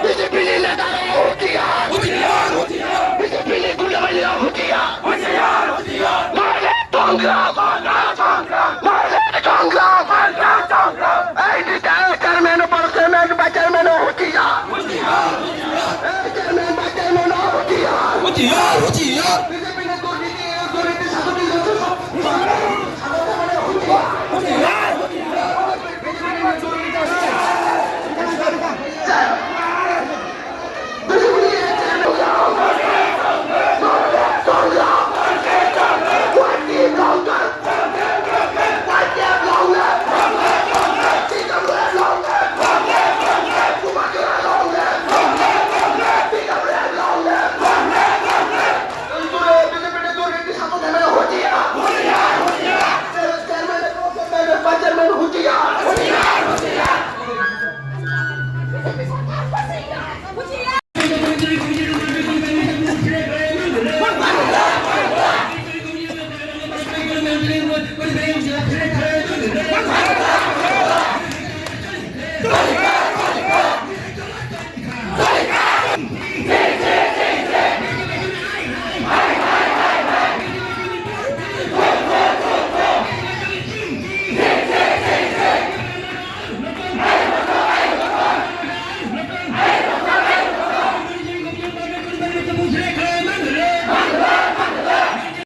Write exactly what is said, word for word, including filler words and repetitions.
B J P ni neta rok hutiya. Hutiya, hutiya. B J P ni gunda bani rok hutiya. Hutiya, hutiya. Nahale tongra, tongra, tongra. Nahale tongra, tongra, tongra. Ei neta, chairman, upar chairman, vice chairman hutiya. Hutiya, hutiya. Ei chairman, vice chairman hutiya. Hutiya,